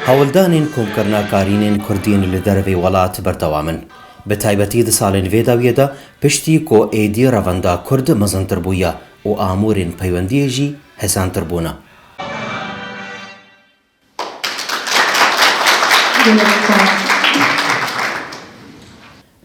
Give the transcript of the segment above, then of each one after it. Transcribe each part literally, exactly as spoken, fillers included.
Hewldanên komkirina karînên Kurdîn li dervê welat berdewam in. Bi taybetî di salên vê dawiyê de piştî ku êdî revenda Kurd mezintir bûye û amûrên peywendiyê jî hêsantir bûne.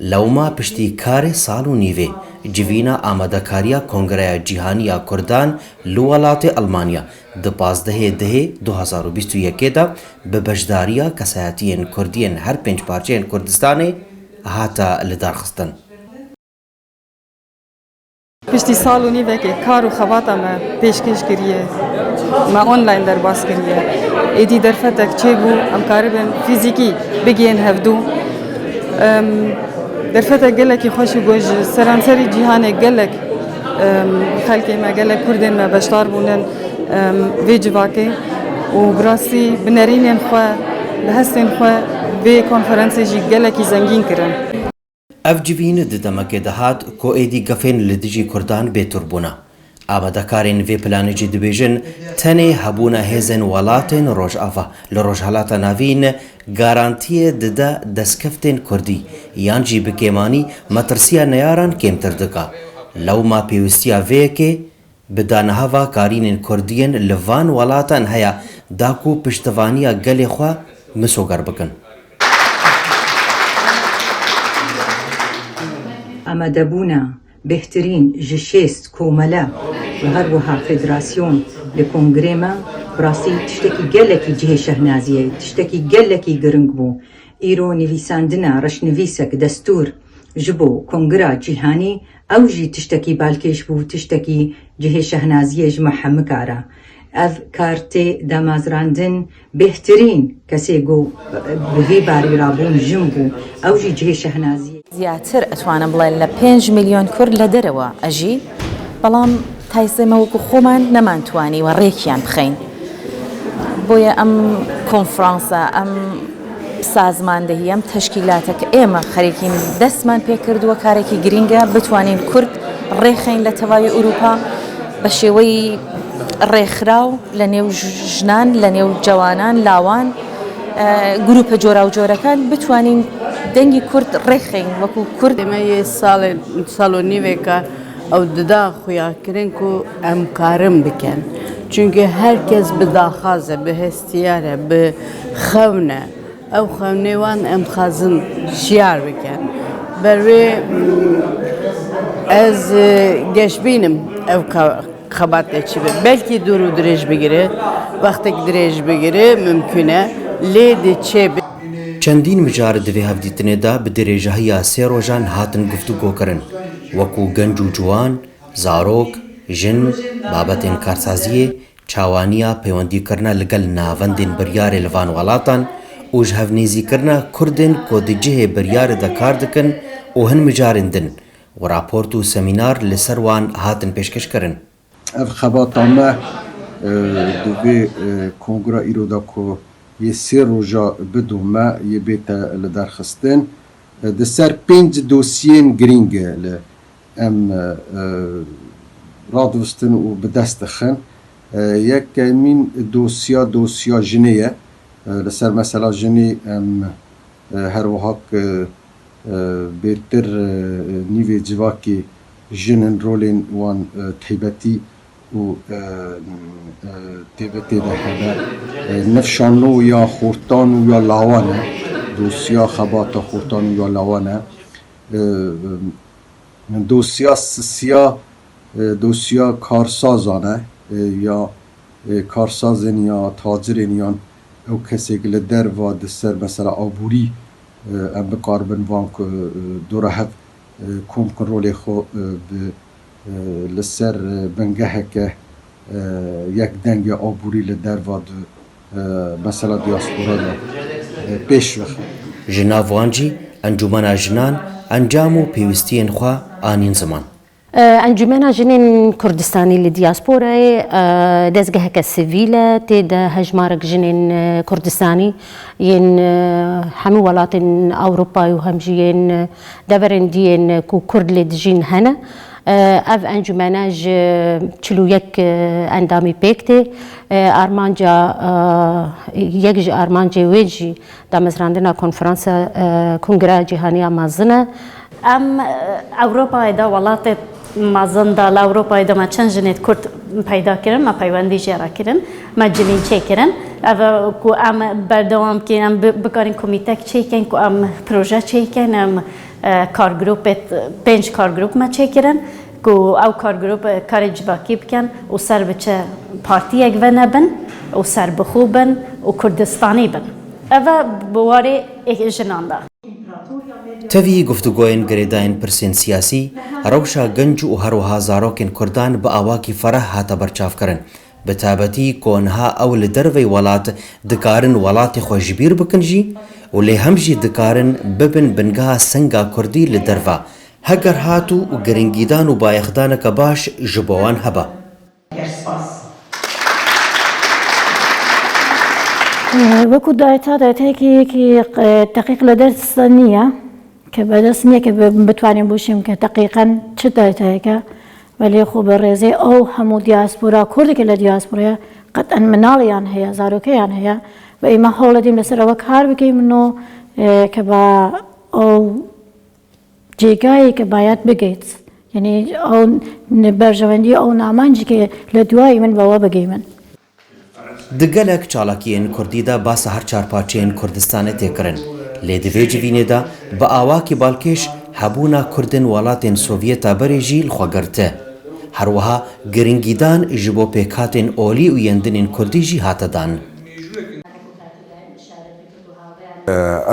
Lewma piştî karê sal û nîvê, civîna amadekariya Kongreya Cîhanî ya Kurdan li welatê Elmanya di pazdehê dehê du hazar û bîst û yekê de bi beşdariya kesayetiyên Kurdî yên her pênc parçeyên Kurdistanê hate lidarxistin. Piştî sal û nîvekê kar û xebata me pêşkêş kiriye, me online derbas kiriye. Êdî derfetek çêbû, em karibin fîzîkî bigihên hevdû. Em, derfetek gelekî xweş û ku ji seranserî cîhanê gelek, em, xelkê me, gelek Kurdên me beşdar bûnin, em, vê civakê û bi rastî bi nerînên xwe, bi hestên xwe vê konferansê jî gelekî zengîn kirin. Ev civîn di demekê de hat ku êdî gefên li dijî Kurdan bêtir bûne. Amadekarên vê planê jî dibêjin, tenê hebûna hêzên welatên Rojava li Rojhelata Navîn garantiyê dide destkeftên Kurdî, yan jî bi kêmanî metirsiya neyaran kêmtir dike. Lewma pêwîstiya vê yekê bi daneheva karînên Kurdî yên li van welatan heye da ku piştevaniya gelê xwe misoger bikin. Amadebûna bêhtirîn ji şêst komele û her wiha federasyon li kongrê me bi rastî tiştekî gelekî cihê şehnaziyê, tiştekî gelekî giring bû. Îro nivîsandina reşnivîsek, destûr, ji bo Kongira Cîhanî, ew jî tiştekî balkêş bû, tiştekî cihê şehnaziyê ji me hemika re. Ev kar tê damezrandin, bêhtirîn kesê ku bi vî barî rabûn jin bû, ew jî cihê şehnaziyê. زیاتر ئەتوانم بڵێ لە پێنج ملیۆن کورد لە دەرەوە ئەژی، بەڵام تایسێ مە وەکو خۆمان نەمانتوانی و ڕێکیان بخەین. بۆیە ئەم کۆنفرانسە، ئەم سازماندەهی، ئەم تەشکیلاتە کە ئێمە خەریکین دەستمان پێ کردووە، کارێکی گرینگە بتوانین کورد ڕێخەین لە تەواوی ئوروپا بە شێوەی ڕێکخراو لە نێو ژنان، لە نێو جەوانان، لاوان، گروپە جۆراوجۆرەکان بتوانین دەنگی کورد ڕێکخەین وەکو کورد. ئێمە یە ساڵێ ساڵ و نیوێکە ئەو ددا خویا کرین کو ئەم کارم بکەن، چونکی هەر کەس bi daxwaz e, bi hestiyar e, bi xewn e. Ew xewnê wan em dixwazin şiyar bikin. Ber wê ez geşbîn im ev xebatê çi be. Belkî dûr û dirêj bigire, wextek dirêj bigire, mimkun e, lê dê çêbe. Çendîn mijar di vê hevdîtinê de bi dirêjahiya sê rojan hatin guftûgokirin, wekû genc û ciwan, zarok, jin, babetên karsaziyê, çawaniya peywendîkirina li gel navendên biryarê li van welatan û ji hev nêzîkirina Kurdên ku di cihê biryarê de kar dikin û hin mijarên din û raport û semînar li ser wan hatin pêşkêşkirin. Ev xebata me di vê kongra îro de ku yê sê roja bidome yê bête lidarxistin, di ser pênc dosyên girîng li em radivustin û bi dest dixin. Yekemîn dosya, dosya jinê ye. Li ser mesela jinê em her wiha bêtir nîvê civakê jin in, rolên wan taybetî û têbe tê de hebe. Nifşano ya xortan û ya lawan e. Dosya xebata xortan û ya lawan e. Dosya sisiya, e, dosya karsazan e, e, ya, e, karsazên ya tacirên yan ew kesêk li derva di ser mesela aborî, e, em bikaribin van ku, e, dora hev, e, kom kin rolê xwe, e, bi, e, li ser, e, bingeheke, e, yek dengê aborî li derva di, e, mesela diaspora de, e, pêş vexin. Ji nav wan jî Encûmena Jinan encam û pêwîstiyên xwe anîn ziman. Encûmena Jinên Kurdistanî li diyasporayê dezgeheke sivîl e, tê de hejmarek jinên Kurdistanî yên hemû welatên Ewropayê û hem jî yên deverên dî yên ku Kurd lê dijîn hene. Ev encûmene ji çil û yek endamî pêk tê. Armanca, yek ji armancê wê jî damezrandina konferansa Kongra Cîhanî ya Mezin e. Em Ewropayê de welatê mezin de, li Ewropayê de me çend jinê Kurd peyda kirin, me peywendî jê re kirin, me cilîn çêkirin. Ev e ku em berdewam bikin, em bi-, bikarin komîtek çêkin, ku em proje çêkin, em e, kargrûpê, pênc kargrûp me çêkirin ku ew kargrûp, e, karê civakî bikin û ser bi çi partiyek ve nebin û serbixwe bin û Kurdistanî bin. Ev e bi warê ê jinan de. Tevî guftûgoyên girêdayên pirsên siyasî, rewşa genc û herwiha zarokên Kurdan bi awakî fereh hate berçavkirin. Bi taybetî ku niha ew li dervey welat dikarin welatê xwe ji bîr bikin jî û lê hem jî dikarin bibin bingeha senga kurdî li derve, heger hatû û giringîdan û bayexdaneke baş ji bo wan hebe. Wekî dayta, daytayekî yekî teqîq li dest nîye, ke bi dest nîye ke bi-, bitwanî bûşîm ke teqîqen çi daytayeke. Belê xwe bi rêzê ew hemû diaspora, Kurdekî li diasporaya qeten minaliyan heye, zarokeyan heye ve ême hewl dîm li ser ewe kar bikîm no, e, ke ba ew cêgayê ke bayet bigêt. Yanî ew berjewendî ew namancî ke li duayî min be we bigê min. Di gelek çalakiyên kurdî de basa her çar parçeyên Kurdistanê tê kirin. Lê di vê civînê de bi awakî balkêş hebûna Kurdên welatên Sovyeta berê jî li xwe girti. Her wiha giringîdan ji bo pêkhatên olî û yên din ên kurdî jî hate dan.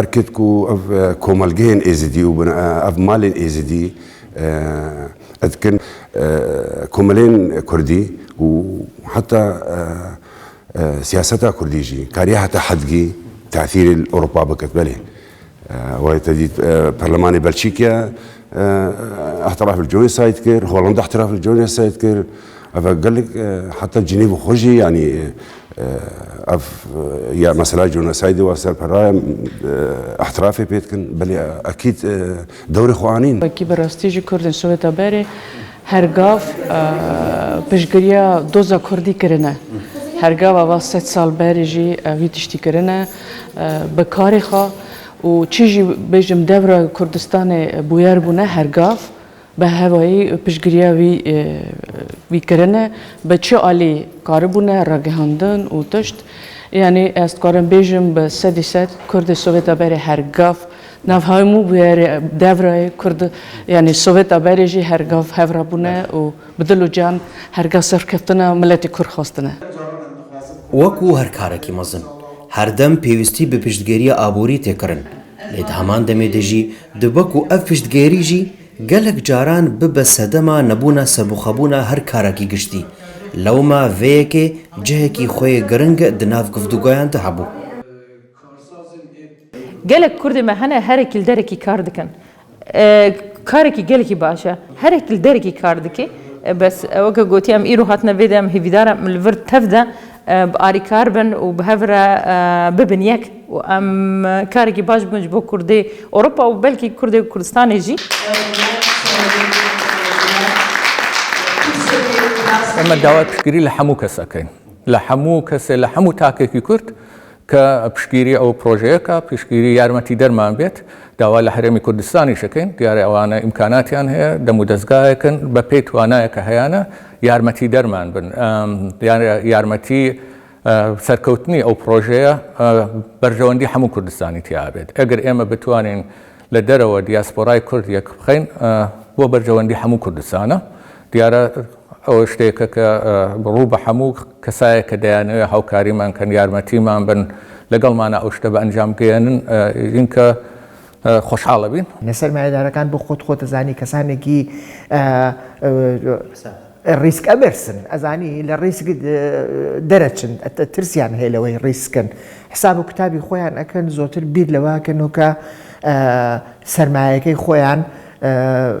Erkêt ku ev komelgehên Êzidî û ev malên Êzidî dikin, komelên kurdî û heta siyaseta kurdî jî kariye heta hedgî tesîrê li Ewropa biket. Belê, wayê te dît, perlemanê Belçîkê îhtiraf li genocide kir, Holanda îhtiraf li genocide kir. Ev gelek, heta Cinêv xwe jî, yanî, ev ya mesela genocide wa ser pera, îhtirafê pê dikin. Belê, ekîd dewrê xwe anîn. Wekî bi rastî jî Kurdên Soweta berê her gav piştgiriya doza kurdî kirine. Her gav ava sed sal berê jî ev wî tiştî kirine bi karê xwe û çi jî bêjim devra Kurdistanê bûyer bûne her gav. Bi hevayî piştgiriya wî, e, wî kirine, bi çi alî karibûne ragihandin û tişt. Yanî ez dikarim bêjim bi sedî sed Kurdê Sovêta berê her gav nav hemû bûyerê devrayê Kurd, yanî Sovêta berê jî her gav hev re bûne û bi dil û can her gav serkeftina miletê Kurd xwestine. Wekû her karekî mezin, her dem pêwîstî bi piştgiriya aborî tê kirin. Lê di heman demê de jî dibe ku ev piştgirî jî gelek caran bibe sedema nebûna serbixwebûna her karekî giştî. Lewma vê yekê cihekî xwe yê giring di nav guftûgoyan de hebû. Gelek Kurdê me hene herekî li derekî kar dikin. E, karekî gelekî baş e. Herekî li derekî kar dike. E, bes, e, weke gotî, em îro hatine vê de, em hêvîdar in em li vir tev de, e, bi arîkar bin û bi hev re, e, bibin yek û em, e, karekî baş bikin ji bo Kurdê Ewropa û belkî Kurdê Kurdistanê jî. Eme dawa piştgirî li hemû kes ekeyn. Li hemû kesê, li hemû takekî Kurd ke piştgirî ew projeyeka, piştgirî yarmetî derman bêt, dawa li Herêmî Kurdistanî şekin. Diyar e ewana îmkanatiyan heye, dem û dezgahek in, be pê twanayeke heyane, yarmetî derman bin. Em, yar-, yarmetî, e, serkewtinî ew projeye, e, berjewendî hemû Kurdistanî tiya bêt. Eger ême bitwanîn li derewe diasporayê Kurd yek bixeyn, e, bo berjewendî hemû Kurdistan e. Diyar e, Ew ştêke ke, e, rû bi hemû kesayê ke dayane wê hewkarî man kin, yarmetî man bin, legel mana ew şte bi encam geyînin, e, jînke, e, xweşhal ebîn. Ne sermayedarekan bo xwe, xwe dizanî kesanekî, e, e, rîsk emersin. Ez anî li rîsk, e, dereçin, e, tirsiyan heye li wê rîskin. Hesab û kitabî xweyan ekin, zotir bîr li we kin, hoka, e, sermayekê xweyan, e,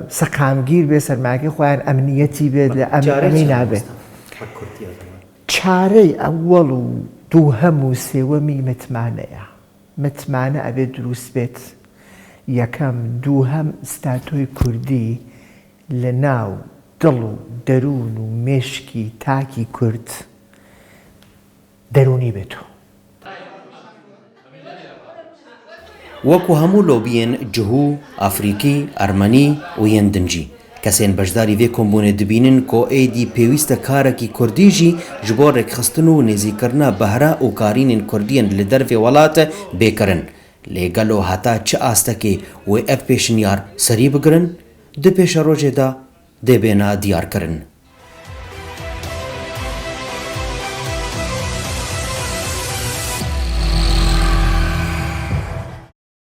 seqamgîr bê, sermayekê xweyan emniyetî bê, li em-, Çare çi emîna bê. Mamosta? Hek kurtiya zaman. Çarey ewwel û duhem û sêwemî mitmane ya. Mitmane evê dirûst bêt. Yekem, duhem statoy kurdî li nav Dil û derûn û mêşkî takî Kurd derûnî bê tu. Wekû hemû lobiyên cihû, afrîkî, ermenî û yên din jî, kesên beşdarî vê kombûnê dibînin ku êdî pêwîst e karekî Kurdî jî ji bo rêkxistin û nêzîkirina behra û karînên Kurdiyên li dervê welat bê kirin. Lê gelo heta çi astekê wê ev pêşinyar serî bigirin? Di pêşerojê de dê bêna diyarkirin.